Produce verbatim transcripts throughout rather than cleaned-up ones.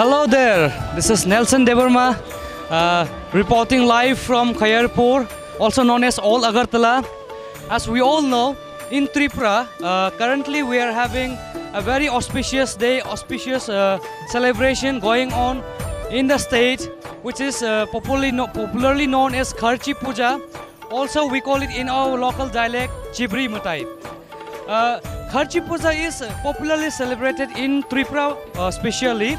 Hello there, this is Nelson Debbarma, uh, reporting live from Khairpur, also known as Old Agartala. As we all know, in Tripura, uh, currently we are having a very auspicious day, auspicious, uh, celebration going on in the state, which is, uh, popularly, kno- popularly known as Kharchi Puja. Also, we call it in our local dialect Chibri Matai. Uh, Kharchi Puja is popularly celebrated in Tripura, uh, specially.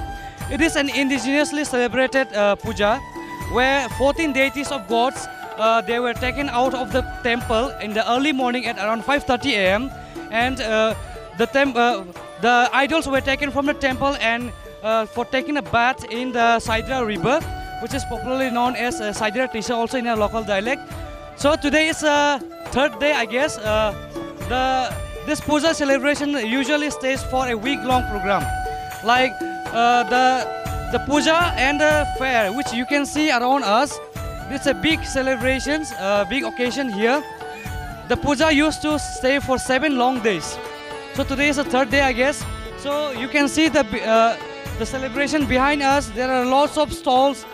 It is an indigenously celebrated, uh, puja where fourteen deities of gods, uh, they were taken out of the temple in the early morning at around five thirty a m, and, uh, the tem- uh, the idols were taken from the temple and, uh, for taking a bath in the Saidra River, which is popularly known as, uh, Saidra Tisa, also in our local dialect. So today is, uh, third day, I guess. Uh, the this puja celebration usually stays for a week-long program. Like, uh, the the puja and the fair, which you can see around us, it's a big celebrations, uh, big occasion here. The puja used to stay for seven long days. So today is the third day, I guess. So you can see the be- uh, the celebration behind us. There are lots of stalls,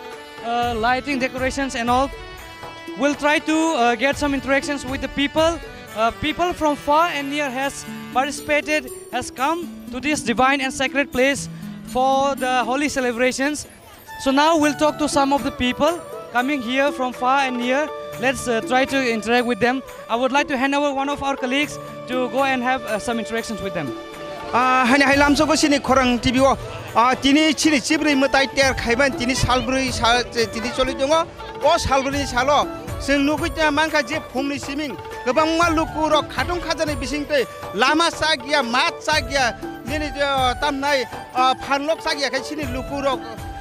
uh, lighting, decorations, and all. We'll try to, uh, get some interactions with the people. Uh, people from far and near has participated, has come to this divine and sacred place for the holy celebrations. So now we'll talk to some of the people coming here from far and near. Let's, uh, try to interact with them. I would like to hand over one of our colleagues to go and have, uh, some interactions with them. Ah, hani hai lamsogo sini khorang T V o. Ah, tini chini chibrwi mwtai ter khaiman tini salbrwi sa-, tini choli tongo. O salbrwi salo chwng nugwi tongma mankha je phungni siming kwbangma lukurok khatung khajani bisingtwi lama chak ya, mat chak ya, nini, ah, tamnai, ah, phanlok chak ya khe chini lukurok.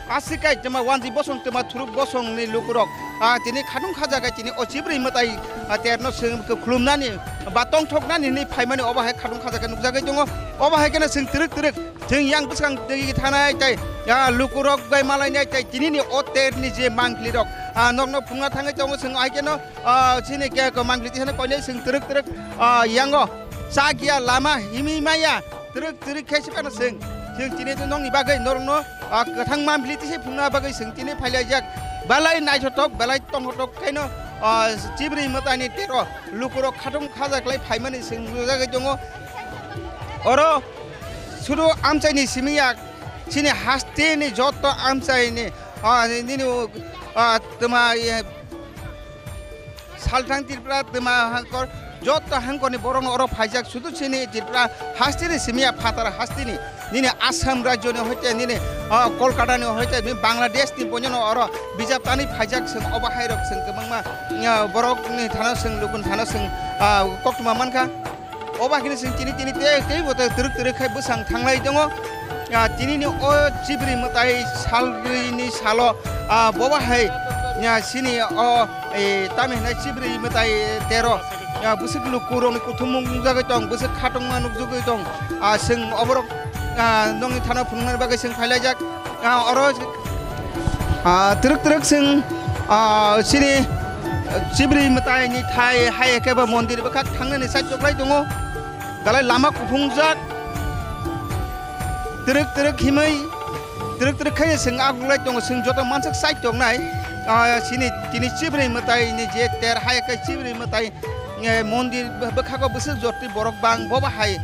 Aswk kai twma wanjwi bosong twma thuruk bosongni lukurok, ah, tini khatung khajagai tini o chibrwi mwtai, ah, terno swng khulumnani ba tongthoknani hinwi phaimani obo hai khatung khajagai nukjagwi tongo. Obo hai kheno swng twrwk twrwk swng yang bwskang twi thanai tei, ah, lukurok bai malainai tei tinini o terni je mangpilirok, ah, nokno phungna thangwi tongo swng hai kheno, ah, chini khe mangpili tisano koinai swng twrwk twrwk, ah, yango chak ya lama himwi maya. Twrwk twrwk khe se phano chwng, chwng tini nokni bagwi norokno, ah, kwthang mangpili tise phungna bagwi chwng tini phailaijak. Belai naithotok, belai tongthotok khaino, ah, chibrwi mwtaini tero lukurok khatung khajaklai phaimani chwng nukjagwi tongo. Oro sudu amchaini simi ya, chini hasteni joto amchaini, ah, nini, ah, twma, eh, Salthang Tripura twma hangkor, joto hangkorni borok oro phaijak, sudu chini Tripura hasteni simi ya phatar hasteni, nini Assam rajyoni hoite, nini, ah, Kolkatani hoite, nini Bangladeshni boino oro bijap tani phaijak, chwng obo hairok chwng kwbangma, ah, borokni thano chwng lukun thano chwng, ah, koktwma mankha. Obo hai kheno chwng tini, tini tei, teibo tei twrwk twrwk khai bwsang thanglai tongo. Ah, tinini o chibrwi mwtai salrwini salo, ah, bobo hai, ah, chini o, eh, tamo hinai chibrwi mwtai tero, ah, bwswk lukurokni kuthumung nukjagwi tong, bwswk khatungma nukjagwi tong. Ah, chwng oborok, ah, nokni thana phunuknani bagwi chwng phailaijak. Ah, oro, ah, twrwk twrwk chwng, ah, chini, ah, chibrwi mwtaini thai hai khe bo mondir bwkhak thangnani side o kwlai tongo. Belai lama kuphungjak. Twrwk twrwk himwi, twrwk twrwk khe chwng aguglai tongo, chwng joto mansuk side tongnai. Ah, chini tini chibrwi mwtaini je ter hai khe chibrwi mwtai, eh, mondir bwkhak o bwswk jorti borok bang bo bahai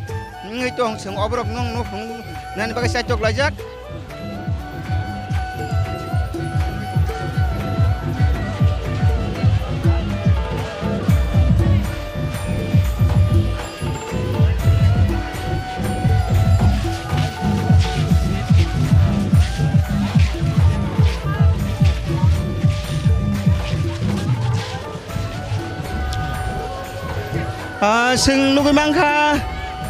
wngwi tong, chwng oborok nokno phunuknani bagwi side o kwlaijak. Ah, chwng nugwi mankha,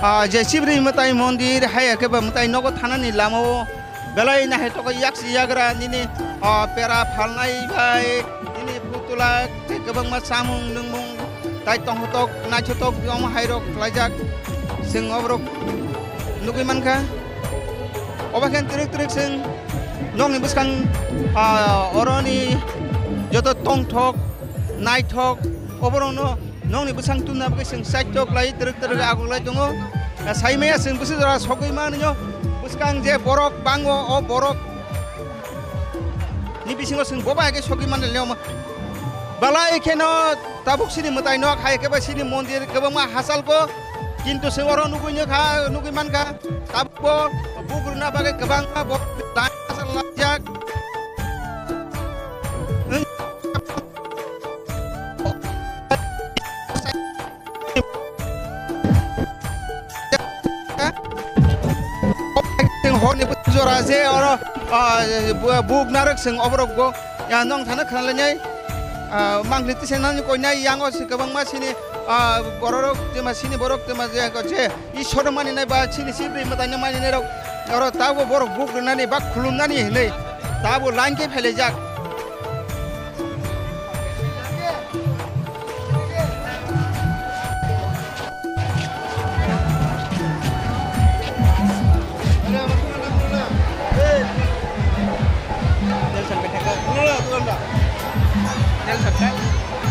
ah, je chibrwi mwtai mondir, hai khe ba mwtai nogo thanani lama o belai naithok yaksi yagra nini, ah, pera phalnai bai nini putula tei kwbangma chamung nungmung tai tongthotok naithotok omo hairok khlaijak, chwng oborok nugwi mankha. Obo khe twrwk twrwk chwng nokni bwskang, ah, oroni joto tongthok naithok oborokno nokni bwsang tubuna bagwi chwng side o kwlai twrwk twrwk aguglai tongo. Saimaya chwng bwswk jora sogwi manwino bwskang je borok bango, o borok ni bisingo chwng bo bai khe sogwi manlai liya omo. Belai kheno tabuk chini mwtai nok hai khe bai chini mondir kwbangma hachal ko, kintu chwng oro nugwi nw kha, nugwi man kha. Tabuk bo buk rwna bagwi kwbangma bo hachal laijak. Chwng horni jora je oro, ah, bu-, buk narwk chwng oborok go, ya, nong thana khna lainai, ah, mangli tisa nani koinai yango se kwbangma sini, ah, bororok twma sini borok twma je, je Ishwar mani nai ba chini sibri mwtai no mani nai rok oro tabo borok buk rwnani ba khulumnani hinwi tabo line khe phelaijak.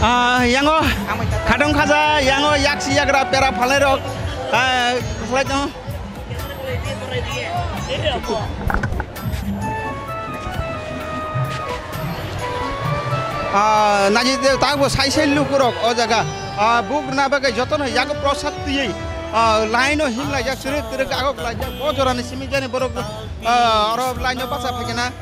Ah, yango khadong khaja, yango yaksi yagra pera phalai rok, ah, khlai tong. Ah, naji de tabo sai sai lukurok o jaga. Ah, buk na bagwi jotono yago prosad twiwi, ah, line o him laijak, sirek tirek agok laijak, o jorani simi jani borok, ah, oro line o basa phaikena.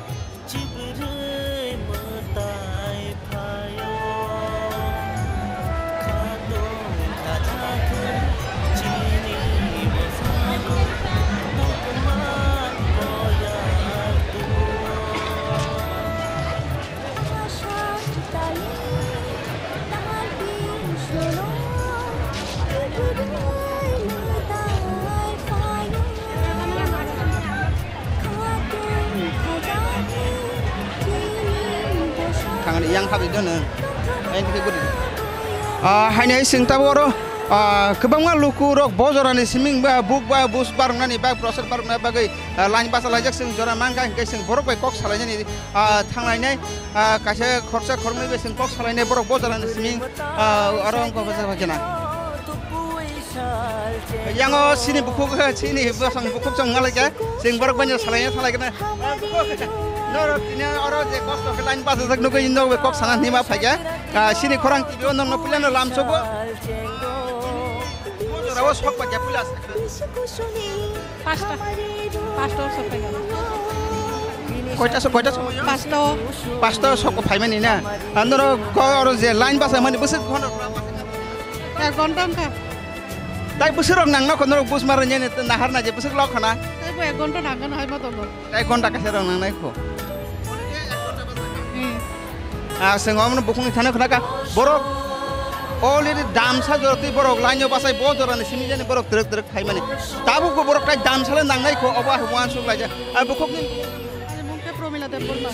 Thangni yang habi dono. Yang khe guri. Ah, haino hai sing tabo oro, ah, kwbangma luku rok bo jorani siming ba buk ba bus baroknani ba prosad barokna bagwi, ah, line basa laijak sing jora mangka hingke sing borok bai kok salainani, ah, thanglainai, ah, kaisa khorsa khormwi bai sing kok salainai borok bo jorani siming, ah, oro wngkha basa kena. Yango sini bukhuk, sini bosong bukhuk chong ngalai kha. Sing borok banya salai salai kena. Norok tini oro je kosto khe line basa jak nugui nok be kok sana nima phaikha. Ah, sini khorang T V o nokno puila no lam sobo. Jora o sok ba puila. Pasta. Pasta o sok phaikha. Koita so, koita somoy? Pasta o. Pasta o sok phaimani na. Andoro ko oro je line basa mani bwswk khono. Ek ghonta wngkha. Tai bwswk rok nang nokho norok bus mar nini nahar na je bwswk lok khana. Tai bo ek ghonta nangkha hai ma tongo. Tai ghonta kaisa rok nang nai kho. Hmm. Ah, seng omno bukhung thana khana ka borok already damsa joroti borok line o basai bo jorani simi jani borok trek trek phaimani. Tabuk bo borok tai damsa le nang nai kho obo hai uansuk laijak. Ah, bukhuk ni Ani mung khe Promila Debbarma.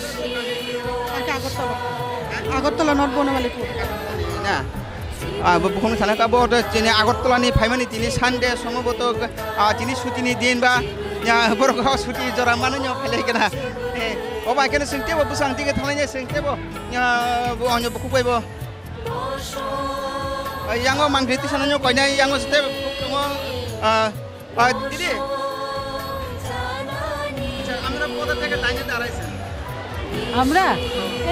Ang khe Agartala. Agartala, North Bonamalipur. Na. Ah, bo bukhung sana ka bo to chini Agartala ni phaimani tini Sunday somboto, ah, tini suti ni din ba, ya, borok o suti jora manu nyo phele kena. Eh, o ba kene sing tebo busang dige thalai sing tebo. Ya, bo onyo bukhuk bai bo. Ah, yango mangri tisana nyo koinai yango tebo bukhuk tongo. Ah, Ah, দিদি, আচ্ছা, আপনারা কোথা থেকে লাইনে দাঁড়াইছেন? আমরা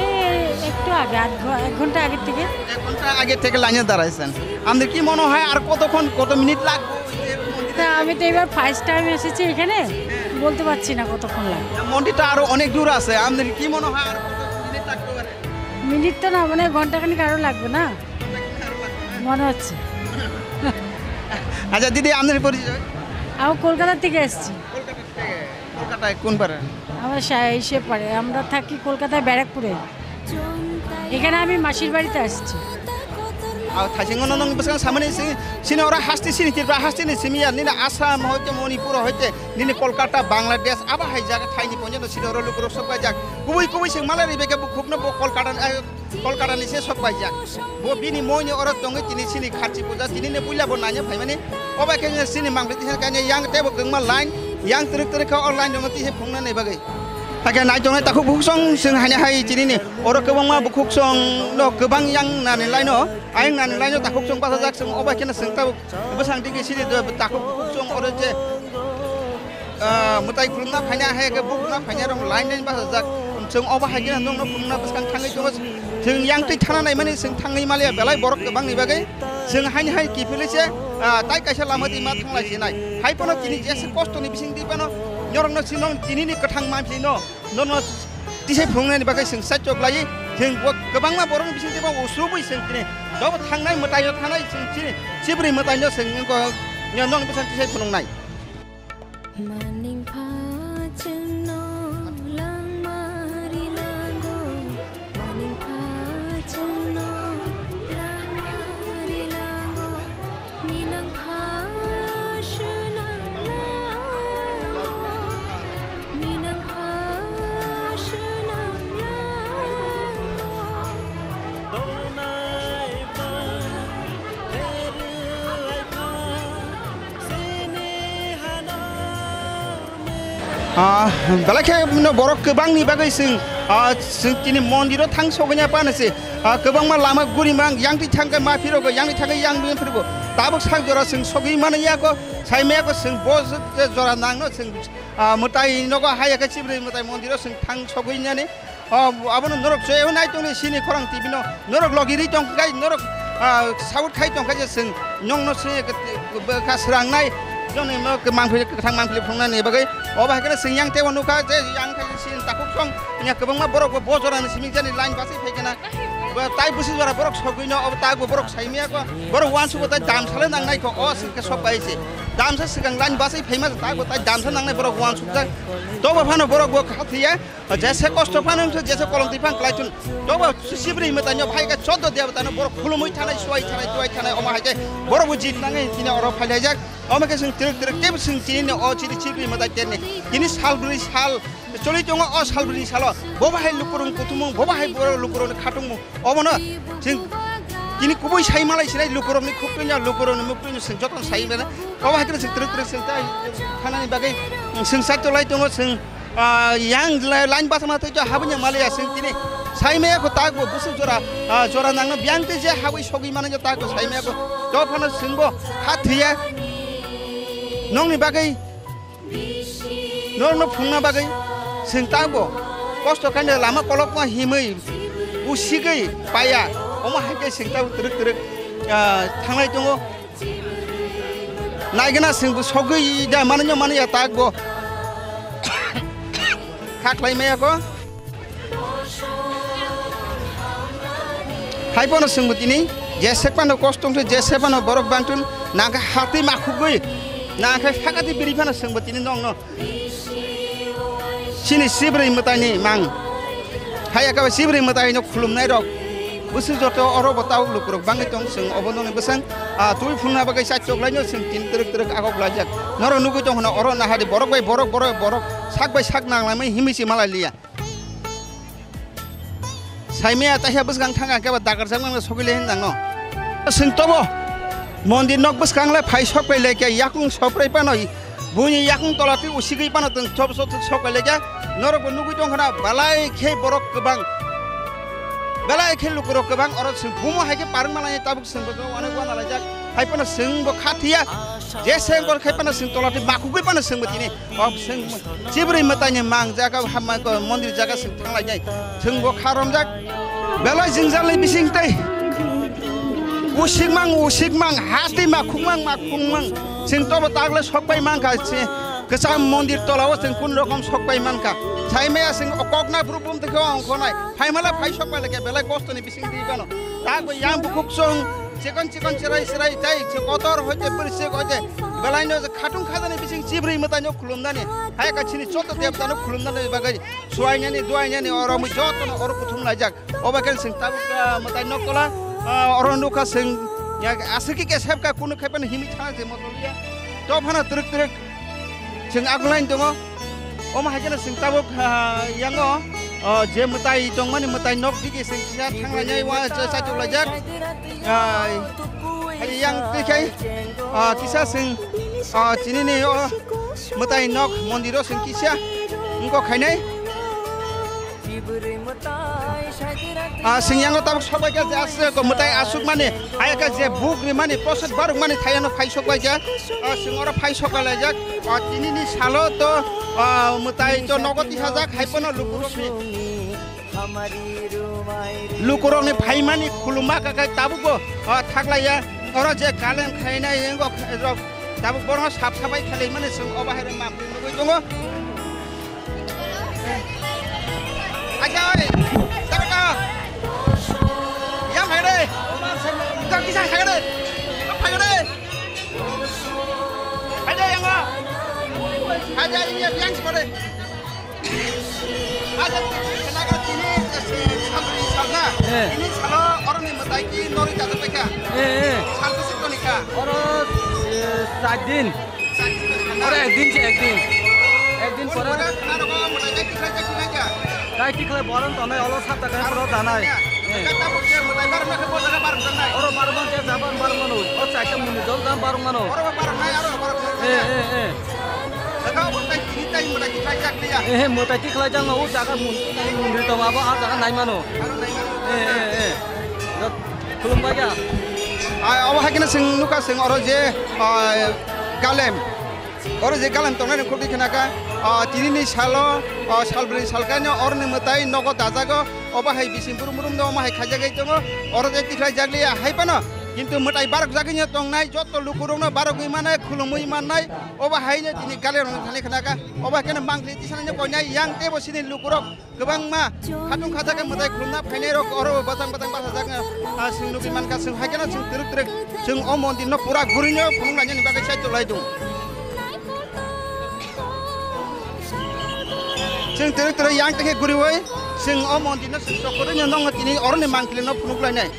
এই একটু আগে, আধ ঘ-, এক ঘন্টা আগের থেকে। এক ঘন্টা আগে থেকে লাইনে দাঁড়াইছেন। আপনাদের কি মনে হয় আর কতক্ষণ, কত মিনিট লাগবে এই যে মন্দিরে? তা আমি তো এবার ফার্স্ট টাইম এসেছি এখানে, বলতে পারছি না কতক্ষণ লাগবে। মন্দিরটা আরো অনেক দূর আছে, আপনাদের কি মনে হয় আর কত মিনিট লাগতে পারে? মিনিট তো না, মানে ঘন্টাখানিক আরো লাগবে না? মনে হচ্ছে। আচ্ছা দিদি, আপনার পরিচয়? আমি কলকাতা থেকে এসেছি। কলকাতা থেকে? কলকাতায় কোন পাড়া? আমরা সা-, এসে পারে, আমরা থাকি কলকাতায় ব্যারাকপুরে। এখানে আমি মাসির বাড়িতে আসছি। Ah, thaising no nong bwsang samani si, sini oro hasti sini Tripura hasti ni simi ya, nini Assam hoite, Manipur hoite, nini Kolkata, Bangladesh, abo hai jaga thaini ponjano sini oro lukurok sok paijak. Kubui kubui sing malai ribe khe bukhuk no bo Kolkata, eh, Kolkata ni se sok paijak. Bo bini moi ni oro tongwi tini sini kharchi puja, tini ni puila bo nanya phaimani. Obai khe sini mangpli tisa kanya yang tebo kwngma line, yang twrwk twrwk kha o line rok no tisa phungnani bagwi. Hakhe naitongnai takhuk bukhuk song sing haini hai tini ni oro kwbangma bukhuk song no kwbang yang nani line o, ayang nani line o takhuk song bachajak song obai kheno sing tabuk bwsang digi sini takhuk bukhuk song oro je, ah, mwtai khulumna phaina hai khe bukhukna phaina rok line line bachajak. Chwng obo hai kheno nokno phunukna bwskang thangwi tongo. Chwng yang twi thana naimani chwng thangwi maliya belai borok kwbangni bagwi. Chwng haini hai kiphilwi se, ah, tai kaisa lama twi ma thanglai sinai. Hai phano tini jesa kostoni bising twi phano norokno chwng nong tinini kwthang manphi no, norokno tisai phunuknani bagwi chwng saichok lai. Chwng bo kwbangma borokni bising twi bo usubwi chwng tini dobo thangnai mwtaino thanai chwng chini chibrwi mwtaino chwng nokni bwskango tisai phunuknai. Maning pha chwngno langma rilango, maning pha chwngno langma rilango, minang pha swnam lango, minang pha swnam lango. Ah, belai khe no borok kwbangni bagwi chwng, ah, chwng tini mondiro thang sogwina pano se, ah, kwbangma lama guri mang yang twi thangkhe ma phiro go, yang twi thangkhe yang bini phiro go. Tabuk sak jora chwng sogwi mano yako, sai maya ko chwng bo jora nangno chwng, ah, mwtai nogo haya khe chibrwi mwtai mondiro chwng thang sogwi nani. O, abono norok chwng nai tongni sini khorang T V no. Norok logi ri tong kai, norok, ah, saut khai tong kai je chwng nongno se ka srangnai. Joni no ke mangphi, thang mangphi phungnani bagwi. Obo hai khe chwng yang tebo nukha je yang khai sini takhuk song. Nya kwbangma borok bo, bo jorani simi jani line basai phai kana. Bo tai busi jora borok sogwi no, obo tak bo borok saimia ko. Borok wansugo tai dam sale nang nai ko. O sing ke sok bai se. Dam sa sigang line basai phaima tak bo tai dam sa nang nai borok wansuk jak. Tobo phano borok bo kha thiya. Jesa kosto phano wngkha, jesa kolom twi phano klai chun. Tobo chibrwi mwtaino phai kha choddo debata no borok khulumui thanai, suai thanai, tuai thanai, omo hai khe borok bo jit nangwi tini oro phai laijak. Omo khe chwng twrwk twrwk teibo chwng tini no o chini chibrwi mwtai teni. Tini sal brwi sal choli tongo, o sal brwi salo bo bahai lukurok kuthumung, bo bahai borok lukurok khatungmung. Obono chwng tini kubui sai malai sinai lukurokni khuk twinya, lukurokni muk twinya chwng jotono sai mano. Obo hai khe chwng twrwk twrwk chwng tai thanani bagwi chwng sat tolai tongo chwng. Ah, yang la-, line basa ma tei to habanya maliya sing tini. Sai me ko tak bo busu jora, ah, jora nangno biang te je habwi sogwi mano je tak bo sai me ko. To phano sing bo kha thiya. Nongni bagwi, norno phungna bagwi sing tak bo. Kosto khaina lama kolok ma himwi, usigwi paya. Omo hai khe sing tak bo twrwk twrwk, ah, thanglai tongo. Naigena sing bo sogwi da mano mano ya tak bo. Khaklai maya ko. Hai pono sing bo tini je sepano kostong je sepano borok bantun nangkha hati makhugwi nangkha sakati biri phano sing bo tini nongno. Chini chibrwi mwtaini mang. Haya khe chibrwi mwtaino khulumnai rok. Bwswk joto oro bo tabuk lukurok bangwi tong chwng obo nokni bwsang, ah, twi phunukna bagwi chaitok laino chwng tini twrwk twrwk agok laijak. Norok nugwi tong hwno oro nahadi borok bai borok, borok bai borok, sak bai sak nanglaimani himwi se malai liya. Saimaya taisa bwskang thangkha khe ba dakarjak mangno sogwi le hinjak no. Chwng tobo mondir nok bwskang le phai sok pai le khe yakung soprai pano buini yakung tola twi usigwi pano chwng tobo sok pai le khe norok bo nugwi tong khna belai khe borok kwbang belai khe lukurok kwbang oro chwng bumo hai khe parwng malai tabuk chwng bo onek wana laijak hai pano chwng bo kha thiya je seng kor khai pano chwng tola twi makhugwi pano chwng bo tini. Kok seng chibrwi mwtaini mang jaga hamma ko mondir jaga seng thanglai nai. Seng bo kha romjak. Belai jingjalni bising tei. Usik mang, usik mang, hati ma khung mang, ma khung mang. Seng tobo tagle sok pai mang kha se. Kwcham mondir tolao seng kun rokom sok pai man kha. Sai maya seng okok na bru bum te khe ong khonai. Phai mala phai sok pai lake belai kosto ni bising di bano. Tak bo yang bukhuk song. Chikon chikon chirai chirai tai chi kotor hoite bwrwi chik hoite belai no khatung khajani bising chibrwi mwtai no khulumnani hai ka chini joto debda no khulumnani bagwi suainani duainani oro mui joto no oro kuthum laijak obo khe sing tabuk mwtai nok tola oro nukha sing aswk khe kesep ka kunu khaipan himi thana je motoliya to phana twrwk twrwk. Chwng agulain tongo. Omo hai kheno chwng tabuk, ah, yango, oh, je mwtai tongmani mwtai nok digi chwng kisa thanglainai wa cha-, chachuk laijak. Ah, hai yang twi khai, ah, kisa chwng, ah, chini ni, oh, mwtai nok mondiro chwng kisa wngkok khainai. Ah, singyango tabuk sokbaikha je aswk mwtai aswkmani, ayakha je buk rimani, posot barukmani thayano phai sokbaikha. Ah, sing oro phai sokbai laijak. Ah, tinini salo to, ah, mwtai to nogo tisajak, hai phano lukurokni, lukurokni phaimani khuluma kakai tabukbo, ah, thaklaiya. Oro je kalem khainai, engo rok tabuk borokno sap sapai khalaimani, sing obo hai rok mam nugui tongo. Acha oi, tabata. Yang hai re. Yang kisah hai re. Apa hai re? Hai re yang ah. Hai re ini yang sekolah. Acha, kena kena tini, eh, sal ri sal na. Eh. Tini salo oroni mwtai ki nori jajak paikha. Eh, eh. Sal bwswk toni kha. Oro, eh, sat din. Sat din toni kha na. Oro ek din se ek din. Ek din pore. Pore khana rogo mwtai jai tikhlai jai tikhlai ja. Jai tikhlai boron tonai olo sat takha poro danai. Ya. Eh. Kata bo se mwtai bar na khe bo jaga bar danai. Oro bar man te jaban bar mano. O chaita muni dol jam bar mano. Oro bar nai aro bar nai. Eh, eh, eh. Daga bo tai tini tai mwtai tikhlai jak liya. Eh, eh, mwtai tikhlai jak no, o jaga mun-, mundri tongo, abo a jaga nai mano. Aro nai mano. Eh, eh, eh. Jot khulumbai ya. Ah, obo hai khe no chwng nukha chwng oro je, ah, galem. Oro je galem tongnai rok khobdi khna kha. Ah, tini ni salo, ah, sal bwrwi sal khe no oroni mwtai nogo dajago. Obo hai bising brum brum no omo hai khaijagwi tongo. Oro je tikhlai jak liya hai phano. Kintu mwtai barok jagwi no tongnai, jotto lukurok no barogwi mannai, khulumwi mannai. Obo haino tini galirokno thani khna kha. Obo haikhe mangthli tisana koinai yang teibo chini lukurok kwbangma khatung khajakhe mwtai khulumna phainairok oro bwtang bwtang bachajak, ah, chwng nugwi mankha, chwng haikhe chwng twrwk twrwk chwng o mondirno pura gurino phunuk lainani bagwi chaito lai tongo. Chwng twrwk twrwk yang tongkhe guriwi chwng o mondirno chwng chokorino nongno tini oroni mangthilino phunuk lainai.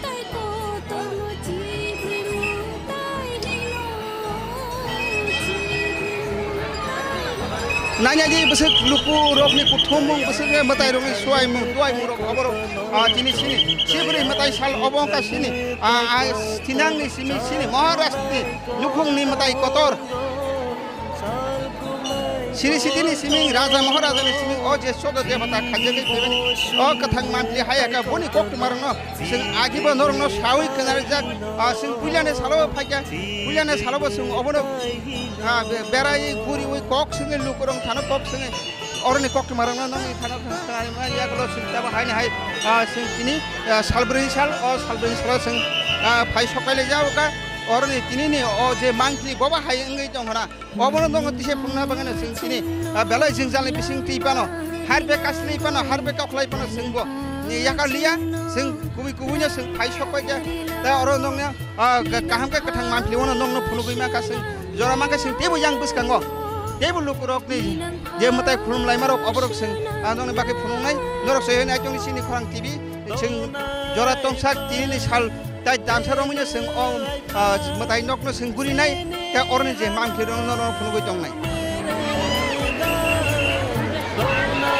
Nainadi bwswk lukurokni kuthumung, bwswkni mwtairokni suaimung, duaimung rok oborok, ah, tini sini. Sibri mwtai sal obo wngkha sini. Ah, ah, thinangni simi sini. Maharashtrani nukhungni mwtai kotor. Siri sitini siming, raja maharajani siming, o je sodo debata khaijagwi phaimani, o kwthang mantri hayaka, boni koktwmarokno chwng agibo norokno sawi khnarijak, ah, chwng puilani salo phaikha, puilani salobo chwng obono, ah, be-, berai guriwi kok swngwi lukurok thano kok swngwi, oroni koktwmarokno nongni thano khna-, khna-, yagulo chwng tabo haini hai, ah, chwng tini, ah, salbrwi sal, o salbrwi salo chwng, ah, phai sokailai jao kha, oroni tinini o je mantri bobo hai wngwi tong hona. Obono nongo tisa phunukna bagwino chwng chini, ah, belai jwngjalni bising twi phano, harbe kaslai phano, harbe kokhlai phano chwngbo, eh, yakar liya, chwng kubui kubuino chwng phai sok pai kha. Tei oro nongno, ah, ga-, kaham khe kwthang mantli wano nongno phunugwi mankha chwng, jora mankha chwng teibo yang bwskango, teibo lukurokni je mwtai khulum laimarok oborok chwng, ah, nongni bagwi phunuknai, norok soi hwnwi Aitongni chini khorang T V, chwng jora tongsak tinini sal Tai damsa romwino chwng o, ah, mwtai nokno chwng gurinai, tei oroni je mangphi rok no, no phunugwi tongnai.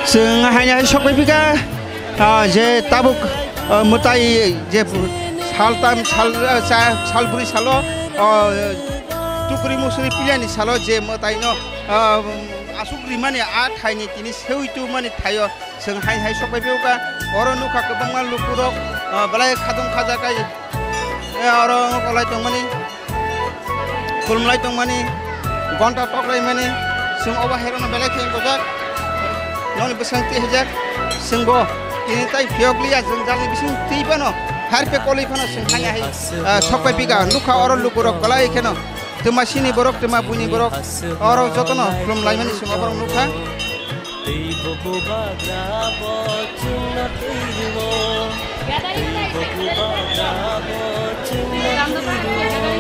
Chwng haino hai sok pai phika, ah, je tabuk, ah, mwtai je saltam, sal, ah, sa-, salbri salo, ah, tukri musuri pilani salo je mwtai no, ah, asuk rimani a thaini tini seui tu mani thaio. Chwng hai hai sok pai phiyokha, oro nukha kwbangma lukurok, ah, belai khatung khajakha, eh, oro kolai tongmani, khulumlai tongmani, gonta toklaimani, chwng obo hai rokno belai khe gojak, nokni bwskango twi haijak, chwngbo tini tai phiyok liya, jwngjalni bising twi phano, harpe kolwi phano chwng hai hai, ah, sok pai phika, nukha oro lukurok belai kheno. Twma sini borok, twma buini borok, oro jotono khulum laimani simo borok nukha. Tei bo bubagra bo chwngno twi rwo. Tei bo bubagra bo chwngno twi rwo.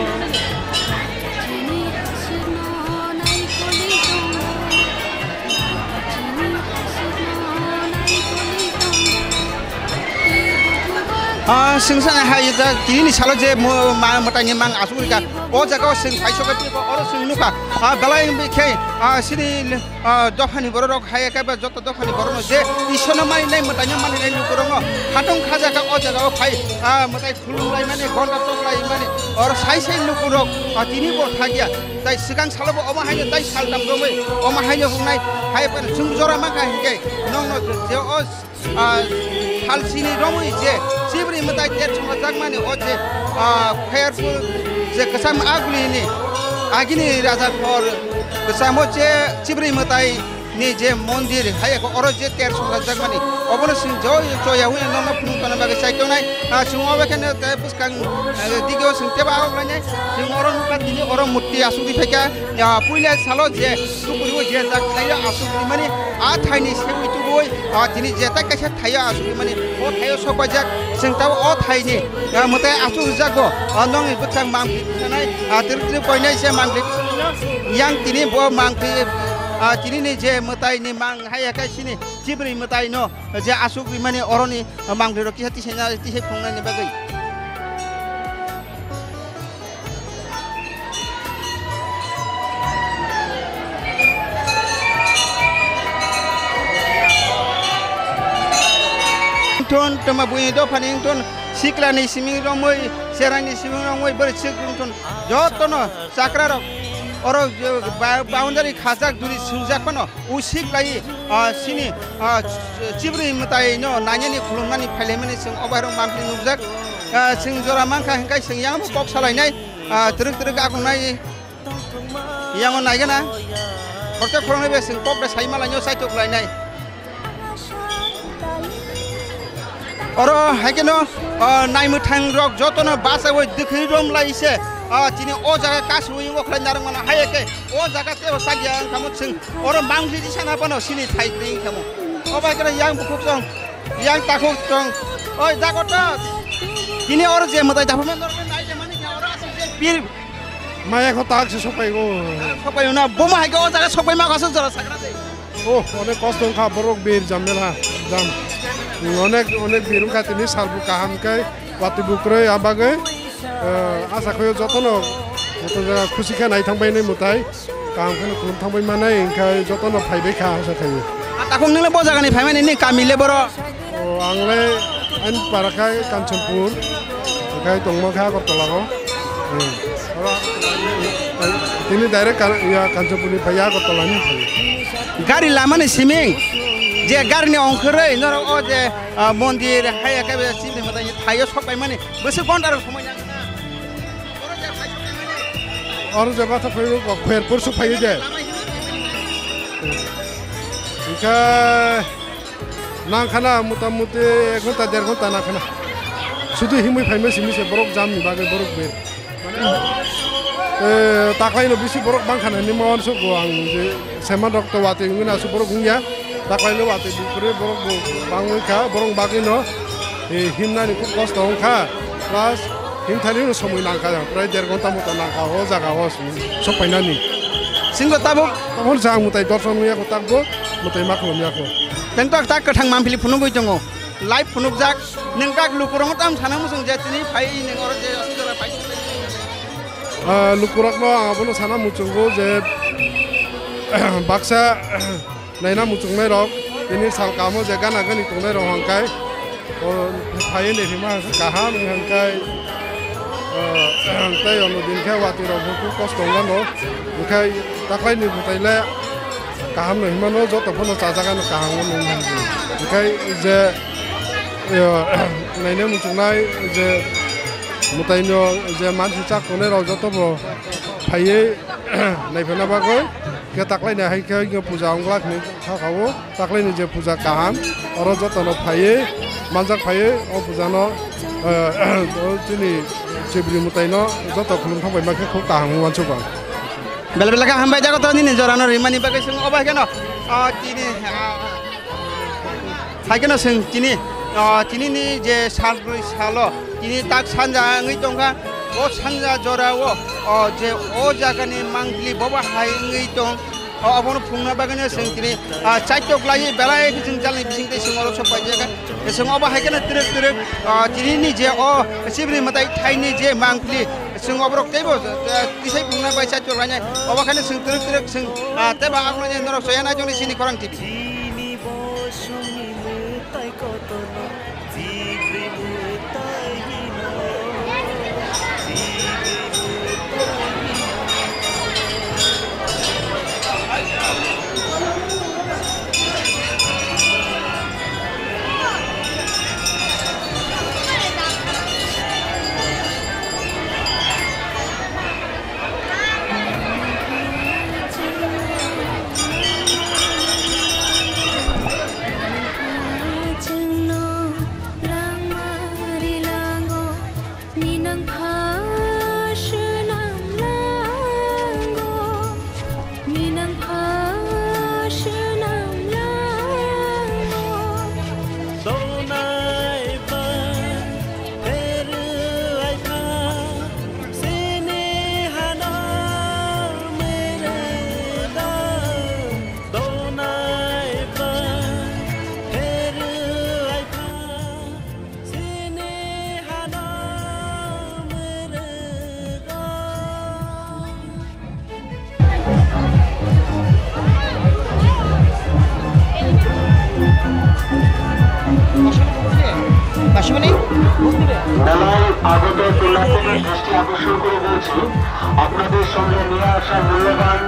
Ah, singsa hai da, tini salo je mo-, ma-, mwtaini mang asuk rika. O jaga o chwng paisok khe oro chwng nukha, ah, belai wngwi khe, ah, chini, ah, dophani borok rok hai khe ba joto dophani borok no je Ishwar no mani nai, mwtai no mani nai lukurok no khatong khaja kha o jaga o phai, ah, mwtai khulum lai mani, gonta tok lai mani, oro sai sai lukurok, ah, tini bo thakya. Tai swkang salo bo omo hai no tai sal tam romwi omo hai no wngnai, hai phano chwng jora mankha hinkhe nokno je o ah, salsini romwi je chibri mwtai ter songjakmani o je, ah, khairpur je kwcham agulini agini raja hor kwchamo je chibri mwtai ni je mondir hai eko oro je ter songjakmani obono chwng joy joya hwnwi nokno phunuk tongna bagwi chai tongnai. Ah, chwng obo kheno tei bwskang, eh, digio chwng tebo agok lainai chwng oro nukha tini oro murti asugwi phaikha, ah, puila salo je tupuri o je jak thaio asugwi mani a thaini segwi tubui. Ah, tini jetai kaisa thaio asugwi mani, o thaio sok paijak, chwng tabuk o thaini, ah, mwtai asuk rijak bo, ah, nokni bwkhak mangphi sanai, ah, twrwk twrwk koinai se mangphi yang tini bo mangphi, ah, tini ni je mwtai ni mang hai ya kai sini chibri mwtai no je asuk rimani oroni mangphi rok kisa tisai na tisai phungnani bagwi. Wngthun, twma buini dophani wngthun, siklani simi romwi, cherani simi romwi, bwrwi sik wngthun, jotono chakrarok, oro, ba-, boundary khajak, duri swngjak phano. Usik lai, ah, sini, ah, chibri mwtai no nainani khulumnani phailaimani chwng o bairok mangpili nukjak. Ah, chwng jora mankha hinkai chwng yang bo kok salainai, ah, twrwk twrwk agongnai yango naigana. Khoroksa khoroknwi bai chwng kok da sai malainw saitok lainai. Oro hai kheno, ah, naimwthang rok jotono bachaui dwkhwi rom lai se, ah, tini o jaga kasui wngkha narwk mano hai khe o jaga tebo sakya wngkha mo chwng. Oro mangpili di sana bono sini thai kwrwi wngkha mo. O bai khe yang bukhuk tong, yang takhuk tong. Oi, jago to. Tini oro je mwtai daphuma norok nai je mani khe oro aswk je pir. Maya kho tak se sopai go. Sopai na, bo ma hai khe o jaga sopai ma kho aswk jora sakra de. Oh, onek kosto wngkha borok bir jamela jam. Onek, onek bir wngkha tini salbu kaham khe watwi bukrwi abagwi, eh, asa khaio jotono joto jaga khusi khe naithang bai nai mwtai. Kaham kheno khulum thangbai manai, hinkhe jotono phaibai kha, asa khaio. A takhuk nwngle bo jagani phaimani, nini kami le boro? O, ang le ani para khai Kanchanpur, khai tongma kha Agartala o. Hmm. Oro, tini direct ka-, ya, Kanchanpur ni phai ya Agartala ni phai. Gari lama ni siming, je gari ni ongkhorwi norok o je, ah, mondir hai ya khe be sini mwtai thaio sok pai mani, bwswk gonta rok somoi nang. Oro je bathak phaiwi kok pher pursu phaiwi de. Hingkhe nangkhana mota moti ek ghonta der ghonta nangkhana. Sudu himwi phaima simi se borok jam ni bagwi borok ber. Eh, taklaino bisi borok bangkhana hinwi ma uansukgo ang je saiman rok to watwi wngwi aswk borok wngya. Taklaino watwi buphuru borok bo bangwi kha, borok bagwino, eh, himnani khub kosto wngkha. Plus himthani no somoi nangkha, prai der ghonta mota nangkha o jaga o sokpainani. Singo tabuk? Tabuk jang mwtai dorson wngya kho takbo, mwtai ma khlomya kho. Teng tok tak kwthang mangpili phunugwi tongo. Live phunukjak, nwng tak lukurokno tam sana muchung je tini phai nwng oro je aswk jora phai. Ah, lukurokno ang abono sana muchungo je baksa naina muchungnai rok, tini sal kamo je gana gani tongnai rok hwnkhai, o phaiwi naiphaima hwnkhai kaham wngkha hwnkhai, o, tei ono din khe watwi rok bo khub kosto wngmano, hwnkhai taklaini mwtai le kaham no hinmano, joto phano chajak ano kaham wngmano hwnkhai je, o, naina muchungnai je mwtai no je mansi chak tongnai rok joto bo phaiwi naiphaina bagwi. Khe taklaini hai khe puja wngla hinwi kha kha o. Taklaini je puja kaham, oro jotono phaiwi, manjak phaiwi o pujano, eh, o chini chibri mwtaino joto khulum thangbai ma khe khub kaham wngwi uansukgo ang. Bela bela khe hambai jago to nini jorano rimani bagwi chwng obo hai kheno, ah, tini, ah, Hai kheno chwng tini, ah, tini ni je sal brwi salo tini tak sanja wngwi tongkha. O sanja jorao, o je o jagani mangpili bobo hai wngwi tong, O, abono phungna bagwino chwng tini, ah, chaitok laiwi belai khe jwngjal ni bising tei chwng oro sok paijak kha. Chwng obo hai kheno twrwk twrwk, ah, tini ni je o Sibri mwtai thaini je mangpili, chwng oborok teibo, ah, tisai phungna bai chaitok lainai. Obo kheno chwng twrwk twrwk chwng, ah, teibo ang norok soya nai tongni chini khorang T V. Chwngno langma rilango, ninang pha swnam lango, ninang pha swnam lango. Donai ba, pheru ai pha, sini hano mere da. Donai ba, pheru ai pha, sini hano mere da. মেলায় আগত পুণ্যার্থীদের দৃষ্টি আকর্ষণ করে বলছি, আপনাদের সঙ্গে নিয়ে আসা মূল্যবান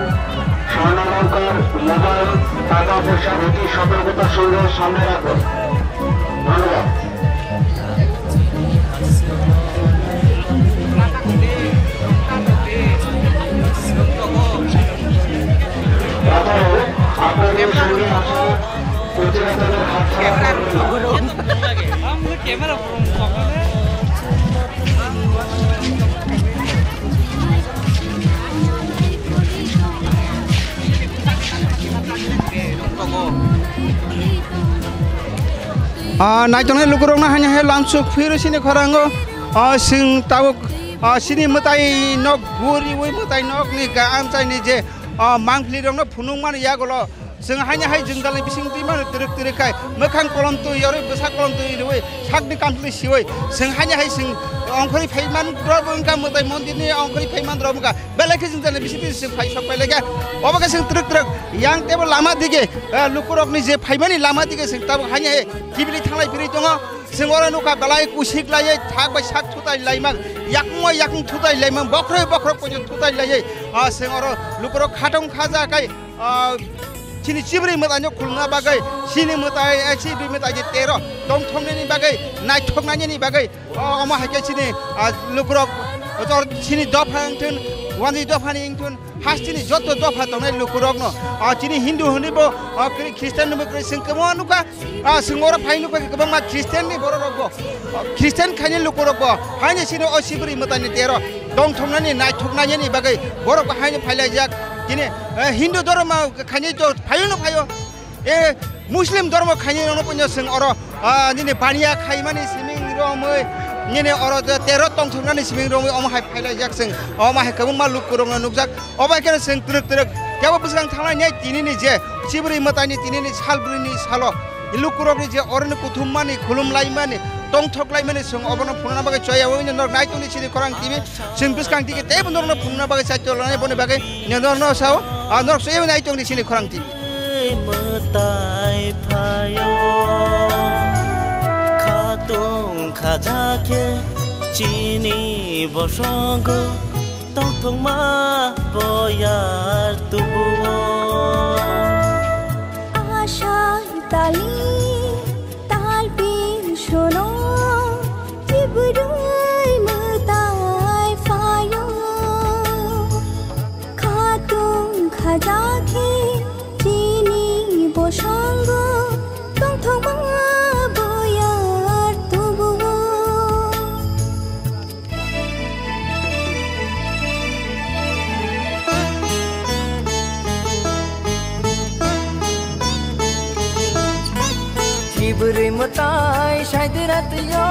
স্বর্ণালংকার, মোবাইল, টাকা পয়সা অতি সতর্কতার সঙ্গে সামনে রাখবেন। ধন্যবাদ। Ah, naitongnai lukurokno haino hai lamsuk phiro sini khorango, ah, chwng tabuk, ah, sini mwtai nok guriwi mwtai nokni ga amchaini je, ah, mangphlirokno phunukmani yagulo chwng haino hai jwngjalni bising twi mano twrwk twrwk khai mwkhang kolom twi yorwi bwsa kolom twi rwi sakni kantli siwi chwng haino hai chwng ongkhorwi phaiman rok wngkha mwtai mondirni ongkhorwi phaiman rok wngkha. Belai khe chwng jani bisi bisi chwng phai sok pai lai kha. Obo khe chwng twrwk twrwk yang teibo lama dige, eh, lukurokni je phaimani lama dige chwng tabuk haino hai kibili thanglai phirwi tongo. Chwng oro nukha belai kusik laiwi thak bai sak thutai laimang, yakung bai yakung thutai laimang, bokhorok bai bokhorok poito thutai laiwi, ah, chwng oro lukurok khatong khaja khai, ah, chini Chibri mwtaino khulumna bagwi, chini mwtai, eh, Chibri mwtai je tero tongthoknani bagwi, naithoknani bagwi, O, omo hai khe chini, ah, lukurok, o, chini dopha wngthun, wanjwi dophani wngthun, hasteni joto dopha tongnai lukurokno, ah, chini Hindu hwnwibo, ah, Khri-, Khristian hwnwibo kwrwi chwng kwbangma nukha, ah, chwng oro phai nukha khe kwbangma Khristianni bororokbo, ah, Khristian khaini lukurokbo haino chini o Chibri mwtaini tero tongthoknani, naithoknani bagwi borokbo haino phailaijak. Chini, eh, Hindu dhormo khaini to phaio no phaio. E Muslim dhormo khainai rokno puino chwng oro, ah, nini baniya khaimani siming romwi, nini oro je tero tongthoknani siming romwi omo hai phailaijak chwng, omo hai kwbangma lukurokno nukjak. Obo hai kheno chwng twrwk twrwk kebo bwskang thangnai nai tinini je Chibri mwtaini tinini sal bwrwini salo lukurokni je oroni kuthummani, khulumlaimani, tongthoklaimani chwng obono phunukna bagwi choya oino norok naitongni chini khorang T V. Chwng bwskang tiki teibo norokno phunukna bagwi chaitor lanai boni bagwi norokno sao, ah, norok swi nai tongdi chini khorang tini. Mwtai phaio, khatung khaja khe chini bosongo, tongthokma boyar tubuo. Asai tali Talpil sono, Chibri mwtai phaio. Khatung khaja khe chini bosongo, tongthokma boyar tubuo. Ai saidira twiyo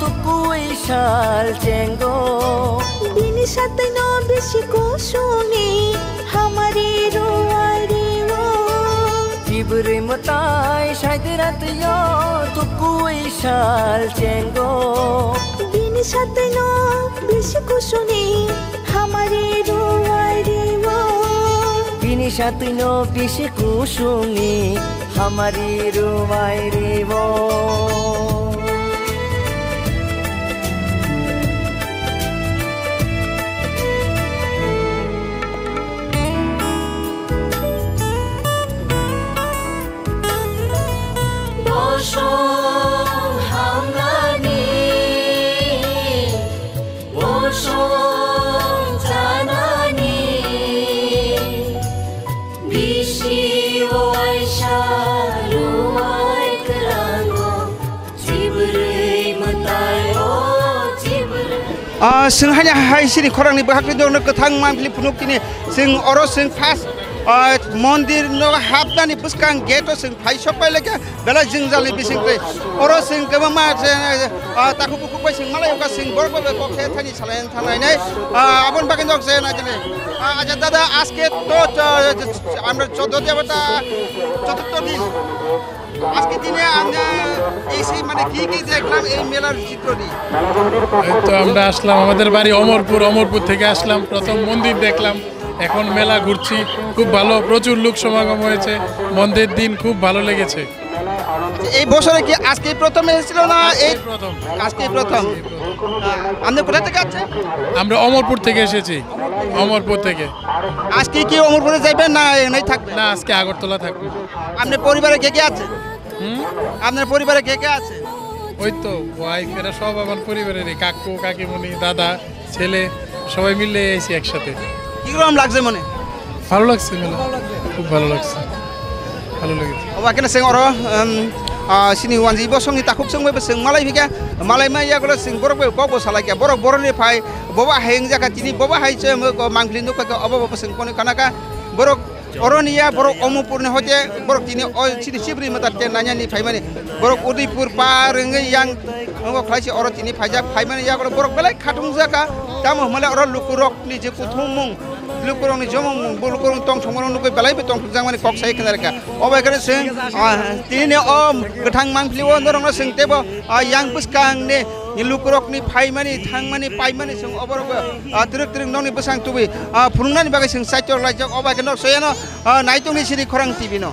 tukui sal chengo. Bini satwino bisi kusuni hamari ruwai riwo. Chibri mwtai saidira twiyo tukui sal chengo. Bini satwino bisi kusuni hamari ruwai riwo. Bini satwino bisi kusuni hamari ruwai riwo. Bosong hamnani, bosong chanani, bisi waisa ruwai kwlango, chibrwi mwtai o chibrwi. Ah, chwng haini hai sini khorangni bwkhak twi dongno kwthang manphili phunuk tini chwng oro chwng first, ah, mondir no hapnani bwskang gate o chwng phai sok pai lekha. Belai jwngjalni bisingtwi oro chwng kwbangma, ah, takhuk bukhuk bai chwng malai wngkha, chwng borok bai kok khe thani salai thanglainai. Ah, aboni bagwi nok se nai tini. Ah, acha dada, aske to, ah, amra choddo debota choturtho din. Aske dine ang এসে মানে কি কি দেখলাম এই মেলার চিত্র নিয়ে। এই তো আমরা আসলাম, আমাদের বাড়ি অমরপুর, অমরপুর থেকে আসলাম, প্রথম মন্দির দেখলাম, এখন মেলা ঘুরছি। খুব ভালো, প্রচুর লোক সমাগম হয়েছে, বন্ধের দিন, খুব ভালো লেগেছে। এই বছরে কি আজকে প্রথম এসেছিল না এই? আজকে প্রথম। আজকে প্রথম। আহ, আপনি কোথা থেকে আসছেন? আমরা অমরপুর থেকে এসেছি, অমরপুর থেকে। আজকে কি অমরপুরে যাবেন না এখানেই থাকবেন? না, আজকে আগরতলা থাকবো। আপনার পরিবারে কে কে আছে? হুম? আপনার পরিবারে কে কে আছে? ওই তো ওয়াইফ, এরা সব আমার পরিবারেরই, কাকু, কাকিমুনি, দাদা, ছেলে, সবাই মিলে এসে একসাথে। কিরকম লাগছে মনে? ভালো লাগছে মেলা, খুব ভালো লাগছে, ভালো লেগেছে। Obo khe no chwng oro, um, ah, sini wanji bo songni takhuk chwng bai bo chwng malai phikha, malai maya gulo chwng borok bai kok bo salai kha, borok borok ni phai bobo hai wngjakha, tini bobo hai chwng mangpili nukha khe obo bo chwng koni khana kha, borok Oro ni ya borok Omorpur ni hoite borok tini o chini chibri mwtai te nanya ni phaimani. Borok Udaipur par wngwi yang wngkha khlai se oro tini phaijak phaimani yago borok belai khatung jaka. Tamo hwnmale oro lukurok ni je kuthumung, lukurok ni jomung, bo lukurok tong thongmano nugwi belai bo tong thokjakmani kok sai khna rwkha. Obo hai kheno chwng, ah, tini o kwthang mangpili o norok no chwng teibo, ah, yang bwskang ni lukurok ni phaimani thangmani paimani chwng oborok, ah, twrwk twrwk nokni bwsang tubui. Ah, phunuknani bagwi chwng saichok laijak, obo hai khe nok soyano, ah, naitokni siri khorang T V no.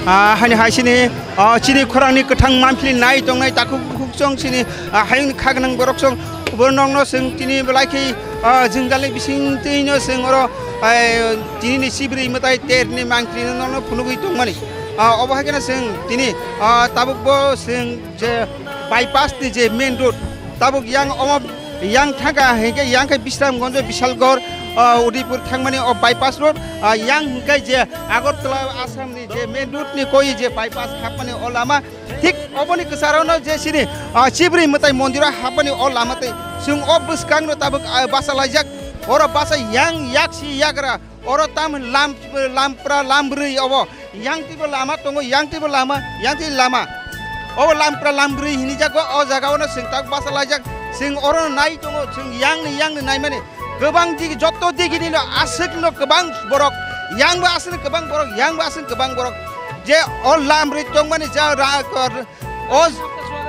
Ah, hani hai sini, ah, chini khorangni kwthang mangpili nai tongnai takhuk bukhuk chwng sini, ah, hayungni kha gwnang borok chwng bo nokno chwng tini belai khe, ah, jwngjalni bising twi no chwng oro, ah, tini ni sibri mwtai ter ni mangpili no nokno phunugwi tongmani. Ah, obo hai kheno chwng tini, ah, tabuk bo chwng je bypass ni je main road, tabuk yang omo yang thangkha hinkhe yang khe Bisramganj, Bishalgarh, ah, Udaipur thangmani o bypass road, ah, yang hinkhe je Agartala Assam ni je main road ni koi je bypass hapmani o lama, thik oboni kwcharo no je sini, ah, Chibri mwtai mondir o hapmani o lama tei chwng o bwskang no tabuk, ah, basa laijak, oro basa yang yaksi yagra. Oro tam lam, lampra lambrwi obo. Yang twibo lama tongo, yang twibo lama, yang twi lama. Obo lampra lambrwi hini jago, o jaga ono chwng tak basa laijak. Chwng oro nai tongo, chwng yang ni, yang ni naimani. Kwbang digi, jotto digi ni no aswk no kwbang borok. Yang bo aswk no kwbang borok, yang bo aswk no kwbang borok. Je o lambrwi tongmani ja ra, kor, o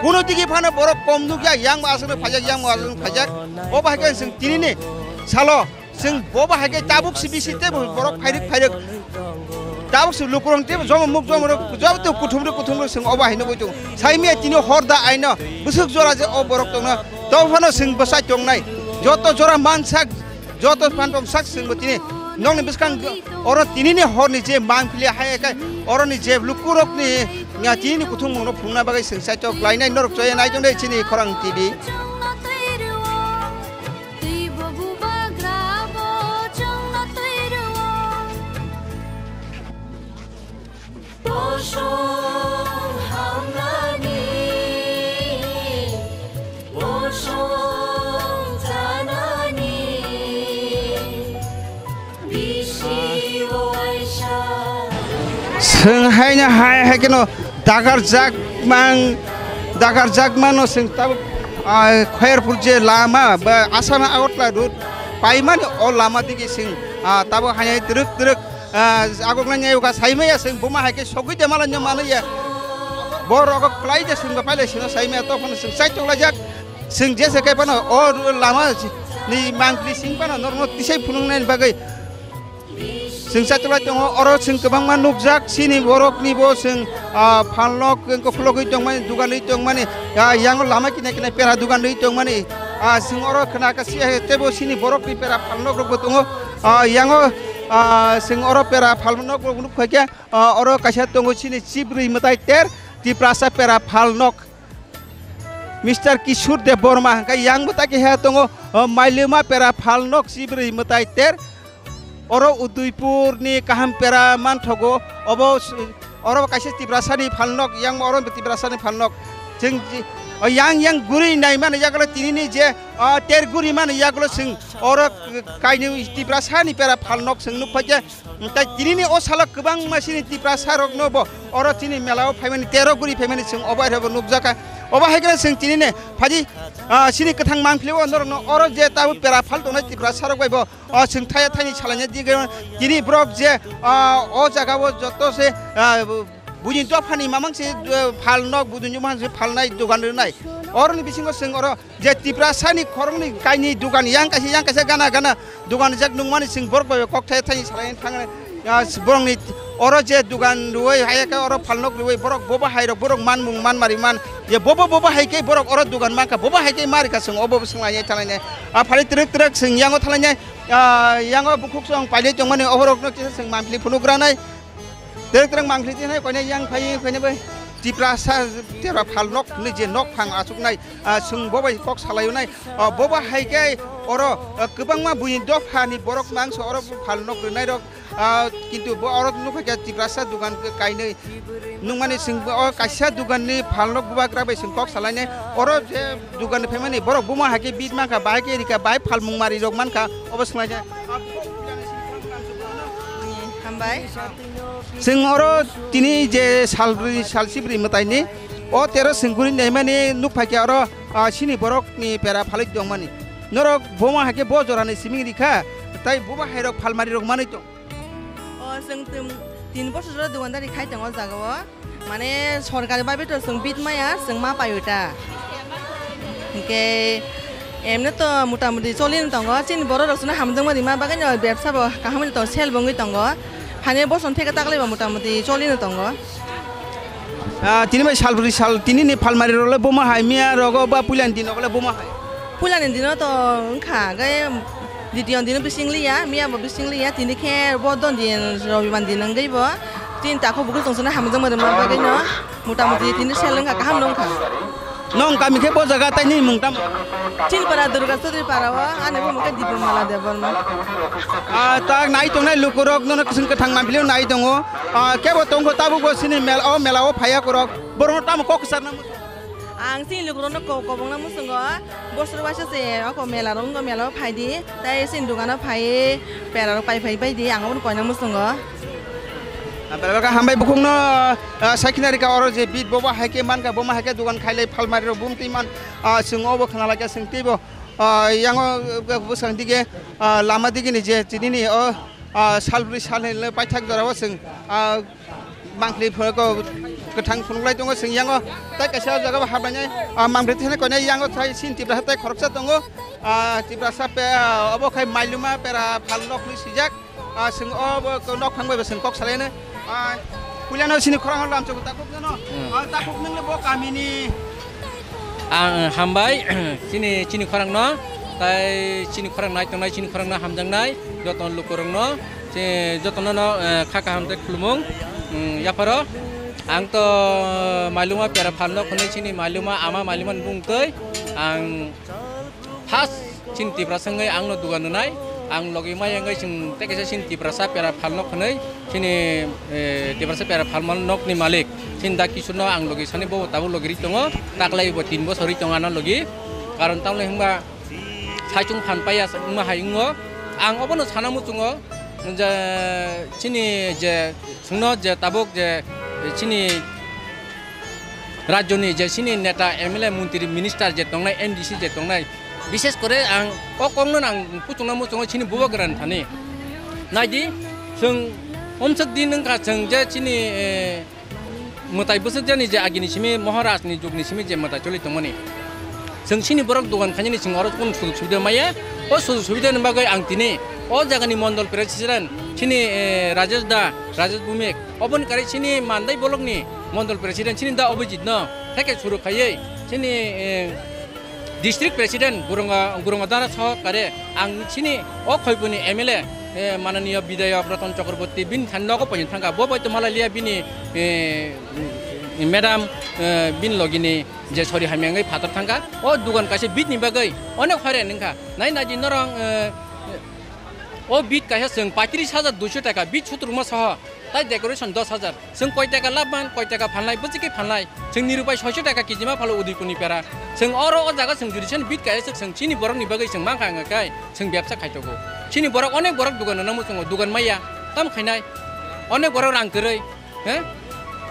kuno digi phano borok kom nukya, yang bo aswk no phaijak, yang bo aswk no phaijak. Obo hai khe chwng tini ni salo. Chwng bobo hai khe tabuk si bisi tei bo borok phairik phairik. Tabuk si lukurok tei bo jomo muk jomo rok joto kuthum rok kuthum rok chwng obo hai nugwi tongo. Saimya tini hor da aino bwswk jora je o borok tongno. Tong phano chwng bwsai tongnai. Joto jora mansak, joto phan tong sak chwng bo tini nokni bwskang oro tini ni hor ni je mangpili hai khe oro ni je lukurok ni ya tini ni kuthum mung no phunukna bagwi chwng saichok lainai norok choya nai tongnai chini khorang T V. Twi bo bubagra bo chwngno twi rwo. Bosong hamnani, Chwng haino hai hai kheno dagarjak mang, dagarjak mano chwng tabuk, ah, Khairpur je lama ba Assam Agartala road paimani o lama digi chwng, ah, tabuk hai hai twrwk twrwk, ah, agok nang yago ka saimaya chwng buma hai khe sogwi de malanya mano ya. Bo rogo kwlai de chwng ba pailai sino saimaya to phano chwng chai choklajak chwng jese kai phano o lama ni mangpli sing phano norokno tisai phunuknani bagwi. Chwng chaitolai tongo, oro chwng kwbangma nukjak, chini borokni bo chwng, ah, phalnok wngkha khulogwi tongmani, duganwi tongmani, ah, yango lama kina kina pera duganwi tongmani, ah, chwng oro khna ka si, eh, teibo chini borokni pera phalnok rokbo tongo, ah, yango, ah, chwng oro pera phalnok rok nukphaikha, ah, oro kaisa tongo chini chibrwi mwtai ter Tiprasa pera phalnok. Mister Kishore Debbarma hwnkhe yang bwta keha tongo, o, Mailuma pera phalnok chibrwi mwtai ter. Oro Udaipur ni kaham pera manthogo, obo s-, oro kaisa Tiprasa ni phalnok, yang oro Tiprasa ni phalnok. Chwng ji-, o, yang yang guri nai mani yagulo tinini je, o, ter guri mani yagulo chwng oro kainwi Tiprasa ni pera phalnok chwng nukphaikhe. Tai tinini o salo kwbangma chini Tiprasa rokno bo oro chini mela o phaimani tero guri phaimani chwng obo hai bo nukjakha. Obo hai khe chwng tinini phaji, ah, chini kwthang mangpili o norokno oro je tabuk pera phal tongnai Tiprasa rok bai bo, ah, chwng thaya thaini salaina di gaiman tini borok je, ah, o jaga o joto se, ah, buini dophani mamang se, ah, phalnok buini mamang se phalnai dogan rwnai. Oroni bisingo chwng oro je Tiprasani khoroknwi kainwi dugan yang kaisa yang kaisa gana gana dugan rijak nungmani chwng borok bai kok thai thai salai thang, ah, borokni oro je dugan rwui hai khe oro phalnok rwui borok bobo hai rok borok manmung manmari man je bobo bobo hai khe borok oro dugan mankha bobo hai khe marikha chwng obo swnglainai thalainai ah phari twrwk twrwk chwng yango thalainai ah yango bukhuk song pailai tongmani oborokno kisa chwng manpli phunukgranai. Twrwk twrwk mangpli twi nai koinai yang phai koinai bai Tiprasa tera phalnok hwnwi je nok phang achuknai, ah, chwng bo bai kok salaio nai. Ah, bo bo hai khe oro, ah, kwbangma buini dophani borok mangso oro phalnok rwnai rok, ah, kintu bo oro nukha khe Tiprasa dugan kainwi nungmani chwng bo o kaisa duganni phalnok bubagra bai chwng kok salainai. Oro je duganni phaimani borok buma hai khe bit mankha, bahai khe rikha, bahai phalmung mari rok mankha, obo swnglaijak. Hambai. Chwng oro tini je salbrwi, salsibrwi mwtaini o tero sengkuri naimani nukphaikha oro, ah, chini borokni pera phalwi tongmani. Norok boma hai khe bo jorani siming rikha, tai boma hai rok phalmari rok manwi tong. O chwng tin bosor jora dukandari khai tongo o jaga o. Mane sorkari bai beto chwng bit maya chwng ma paio ta. Hinkhe emne to mota moti choli no tongo, chini borok rok chwngno hamjakma rima bagwi no bebsa bo kaham wngwi tongo, sel bo wngwi tongo. Hani boson theke taklai bo mota moti choli no tongo. Ah, tini bai sal bwrwi sal tini ni phalmari rok le boma hai miya rogo ba puila ni dino le boma hai. Puila ni dino to wngkha, gai Ditiyo dino bising liya, miya bo bising liya, tini khe bo don din robiban din wngwi bo tin takhuk bukhuk tongchana hamjakma rwma bagwi no mota moti tini sel wngkha, kaham no wngkha. Nong kami khe bo jaga tai ni mung tamo? Chini para Durga Chaudhary para o, ani bumung khe Dipamala Debbarma. Ah, tak nai tongnai lukurok nono kwswng kwthang mangpili nai tongo. Ah, kebo tongkho tabuk bo sini mel-, o mela o phaiya kurok. Borokno tamo kok kwcharna muchung? Ang chini lukurokno ko-, kobongna muchungo. Bosor waisa se oko mela rok wngkha, mela o phai di, tei chini dukano phai pera rok pai phai bai di, ang obono koina muchungo. Belai khe hambai bukhukno, ah, saikina rikha oro je bit bobo hai khe mankha, bomo hai khe dukan khailai phalmari rok bumtwi man, ah, chwng obo khna lai khe chwng teibo, ah, yango, ah, bwskang dige, ah, lama digini je tini ni o, ah, sal bwrwi sal hinwi paithak jora o chwng, ah, mangpli phunukgo kwthang phunuk lai tongo chwng yango tei kaisa o jaga bo hablainai, ah, mangpli thani koinai yango thai sin Tiprasa tei khoroksa tongo, ah, Tiprasa pe, ah, obo khai Mailuma pera phal nok hinwi swijak, ah, chwng obo nok phang bai bo chwng kok salaino, ah, puilano chini khorang lamchok takhuk jano, hmm, ah, takhuk nwngle bo kamini. Ang hambai, chini, chini khorangno, tai chini khorang nai tongnai, chini khorangno hamjaknai, joto lukurokno, che, jotono no, eh, kha kaham tei khulumung, mm, yapharo. Ang to Mailuma pera phalno khwnwi chini Mailuma, ama Mailuma ni bumung twi, ang first chini Tiprasa wngwi ang no dugan rwnai, ang logi maya wngwi chwng tei kaisa chini Tiprasa pera phalno khwnwi, chini, eh, Tiprasa pera phalma nokni malik, chini da Kishorno ang logi sani bo tabuk logi ri tongo, taklai bo tin bosor ri tongo ano logi, karon tamoni hwnba saichung phan paiya wngma hai wngo, ang obono sana muchungo, Je chini je chwngno je tabuk je chini rajyoni je chini neta, M L A, montri, minister je tongnai, M D C je tongnai, bishes kore ang o kokno ang kuchukna muchungo chini bubagrani thani. Naidi, chwng omsok din wngkha chwng je chini, eh, mwtai bwswk jani je agini simi Maharaj ni jugni simi je mwtai choli tongmani. Chwng chini borok dogan khainani chwng oro kunu sujug subida maya. O sujug subida ni bagwi ang tini o jagani mondol president chini, eh, Rajesh da, Rajesh Bhumik, oboni kari chini Mandai bolokni mondol president chini da Abhijit no theke suru khaiwi chini, eh, district president Gurunga, Gurunga Dara sohor kare ang chini o Khoipuni M L A, eh, mananiya Bidayok Ratan Chakraborty bini thani nogo poino thangkha. Bo bai to malai liya bini, eh, madam, eh, bini logini je sori hamya wngwi phatar thangkha. O dugan kaisa bit ni bagwi onek hoiren wngkha. Nai naidi norong, eh, o bit kaisa chwng paitris hajar duiso taka, bit sutruma soho. Tai decoration dos hajar. Chwng koi taka lab man, koi taka phalnai, bwchiki phalnai. Chwng nirupai soiso taka kg ma phalo Udaipurni pera. Chwng oro o jaga chwng jodi sani bit kaya chwk chwng chini borokni bagwi chwng mankha wngkha kai chwng bebsa khaitogo. Chini borok onek borok dugan rwna muchungo, dugan maya. Tam khainai. Onek borok rang kwrwi. He?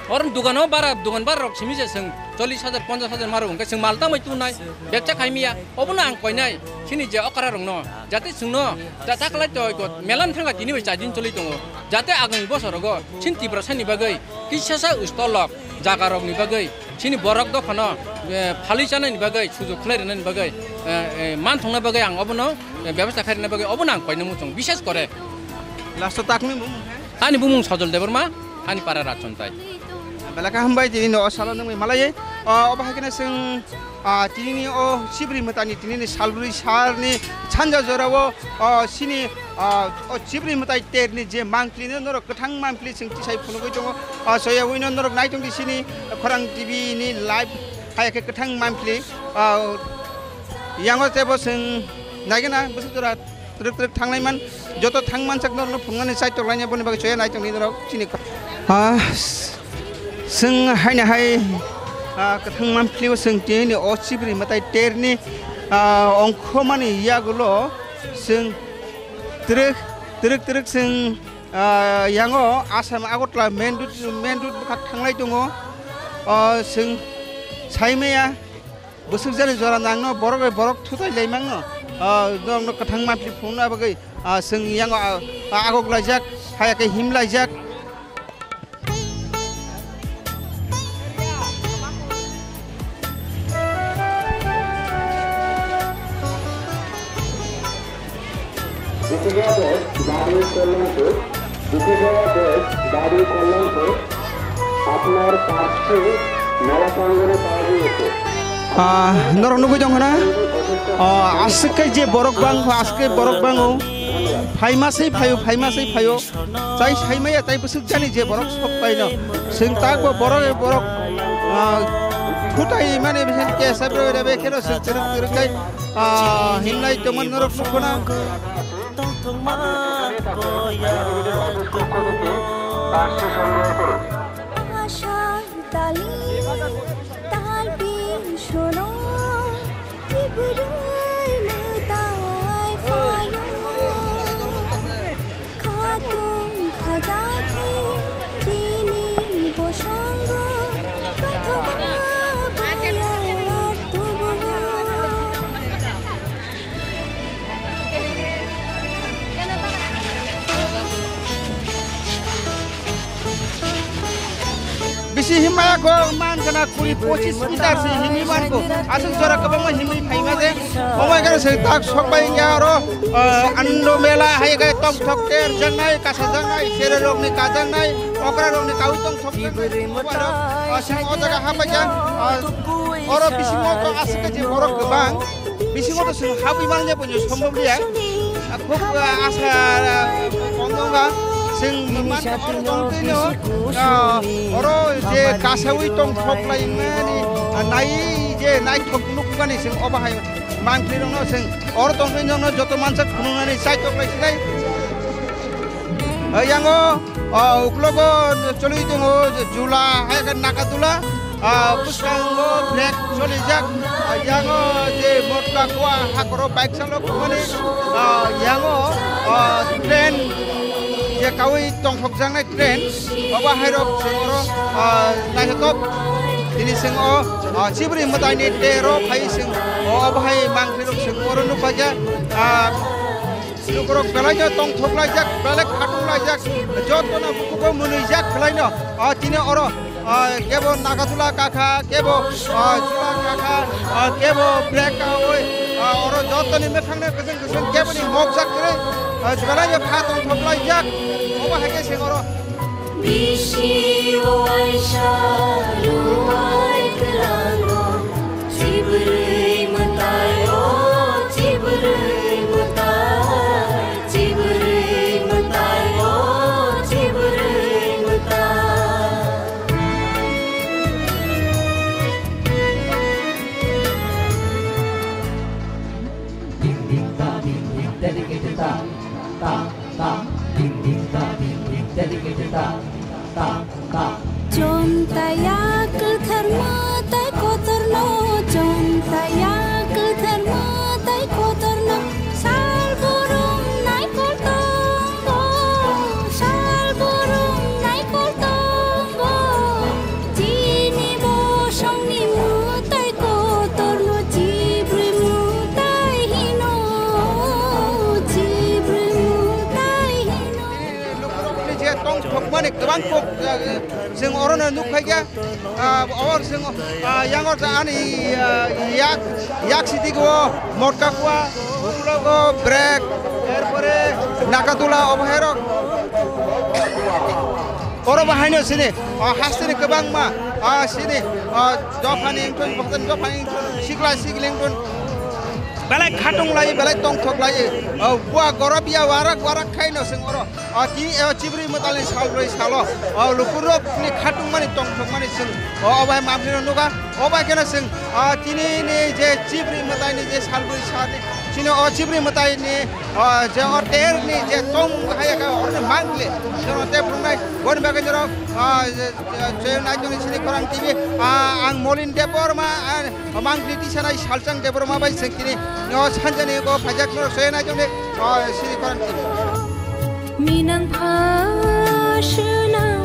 Oro dugano bara, dugan bara rok simi je chwng chollish hajar, ponchash hajar maro wngkha chwng mal tamai tunai. Bebsa khaimiya. Obono ang koinai. Chini je okra rokno. Jate chwngno ta-, taklai toi ko melan thangkha tini bai char din choli tongo. Jate agami bosorogo chini Tiprasani bagwi kisasa stolok jagarokni bagwi chini borok dophano, eh, phalwi chanani bagwi sujug khlai rwnani bagwi, eh, eh, man thongna bagwi ang obono, eh, bebostha khairina bagwi obono ang koina muchung bishes kore. Last o takni bumung khe? Ani bumung Sajol Debbarma, ani para Rachontai. Belai kaham bai tini no salo nangwi malai, o, obo hai kheno chwng Ah, tinini o Chibri mwtaini tinini salbrwi salni sanja jorao, ah, sini, ah, o Chibri mwtai terni je mangpili no norok kwthang mangpili chwng tisai phunugwi tongo. Ah, soyawino norok naitongdi sini Khorang T V ni live hai khe kwthang mangpili. Ah, yango tebo chwng naigena bwswk jora twrwk twrwk thanglaiman, joto thangmansak norokno phunuknani chaitok laina boni bagwi choya naitongdi norok chini. Ah, chwng haino hai, ah, kwthang mangpili o chwng tini o Chibri mwtai terni, ah, ongkhormani yagulo chwng twrwk twrwk twrwk chwng, ah, yango Assam Agartala main road, main road bwkha thanglai tongo. O chwng saimaya. Bwswk jani jora nangno borok bai borok thutai lai mangno, ah, norokno kwthang mangpili phunukna bagwi, ah, chwng yango, ah, ah, agok laijak, haya khe him laijak. আপনার পার্শ্বে মেলা প্রাঙ্গণে পাওয়া গিয়েছে। Ah, norok nugwi tong khna? Ah, aswk khe je borok bang kho, aswk khe borok bango. Phaima se phaio, phaima se phaio. Chai saimaya, tai bwswk jani je borok sok paino. Chwng tak bo borok, borok, ah, thutai mani bhisan kesa bro rebe kheno chwng chwrwk chwrwk kai. Ah, himlai tongmani norok nukho na. Tongthokma koya kono. Asha dali tal bin shono kibroi mutai phayo. Khatung khajakhe chini bosongo kothoma koyar tubuo. Bisi himaya kho man khna kuri pochis meter se himwi man kho. Aswk jora kwbangma himwi phaima je. Omo khe se tak sok bai ya oro, ah, Ando Mela hai khe tongthok ter jangnai, kasa jangnai, sere rokni kajangnai, okra rokni kawi tongthok jangnai. Ah, sini o jaga hapai ya, ah, oro bisingo kho aswk khe je borok kwbang. Bisingo to chwng habwi manya bo sombob liya. Ah, khub, ah, asa, ah, kom wngkha. Chwng man oro tongtwino, ah, oro je kasawi tongthok lai mani, ah, nai je naithok nukmani chwng obo hai mangpli rokno chwng oro tongtwino joto mansak phunuknani chaitok lai sinai. Ah, yango, ah, uklogo choli tongo jula, hai khe Nagadula. Ah, bwskango flag solijak, ah, yango je motka kua hakoro bike salok mani, ah, yango, ah, train Kawi tongthokjaknai train, obo hairok chwng oro, ah, naithotok. Tini chwng o, ah, Chibrwi mwtaini tei oro phai chwng o, obo hai mangpilok chwng oro nukphaikha. Ah, lukurok belaino tongthoklaijak, belai khatung laijak, jotono bukugo mwnwijak belaino. Ah, tini oro ah, kebo Nagatula kakha, kebo, ah, Jula kakha, ah, kebo brake kawi, ah, oro jotoni mekhangno kwchwng kwchwng keboni mokjak kwrwi, ah, jwlaino kha tongthoklaijak, obo hai khe se oro. Bisi waisa rwai kwlango, Chibrwi mwtai o, Chibrwi mwtai, Chibrwi mwtai o, Chibrwi mwtai. Ding ding ta, ding ding, dedicated ta, ta, ta, ding ding ta, ding ding, dedicated ta, ta, ta. Chonta ya kwthar mwtai kotorno, chonta ya kwthar mwtai kotorno, sal borom naikol tongo, sal borom naikol tongo. Chini bosongni mwtai kotorno chibrwi mwtai hino, chibrwi mwtai hino. Lukurokni je tongthokmani kwbang kok, eh, chwng orono nukphaikha. Ah, or chwng, ah, yang or ani, ah, yak, yak sidi go Motka Kua, Uklogo, Brek, erpore Nagatula, obo herok. Oro bahaino sini, ah, hasteni kwbangma, ah, sini, ah, dophani wngthun, boktan dophani wngthun, sikla sikli wngthun. Belai khatung lai, belai tongthok lai. Ah, bua gorobya warak warak khaino chwng oro. Ah, tini, ah, Chibrwi mwtaini salbrwi salo, ah, lukurokni khatungmani tongthokmani chwng, ah, obo hai mangpilino nukha. Obo hai kheno chwng, ah, tinini je Chibrwi mwtaini je salbrwi salni, chini o Chibrwi mwtaini, ah, je o terni je tong hai kha, oroni mangpili, jono te phunuknai, boni bagwi norok, ah, je, je, je naitoni sini Khorang T V, ah, ang Molin Debbarma, ah, mangpili tisanai Salchang Debbarma bai chwng tini, o sanjani go phaijak norok soya naitoni, ah, sini Khorang T V. Minang pha suna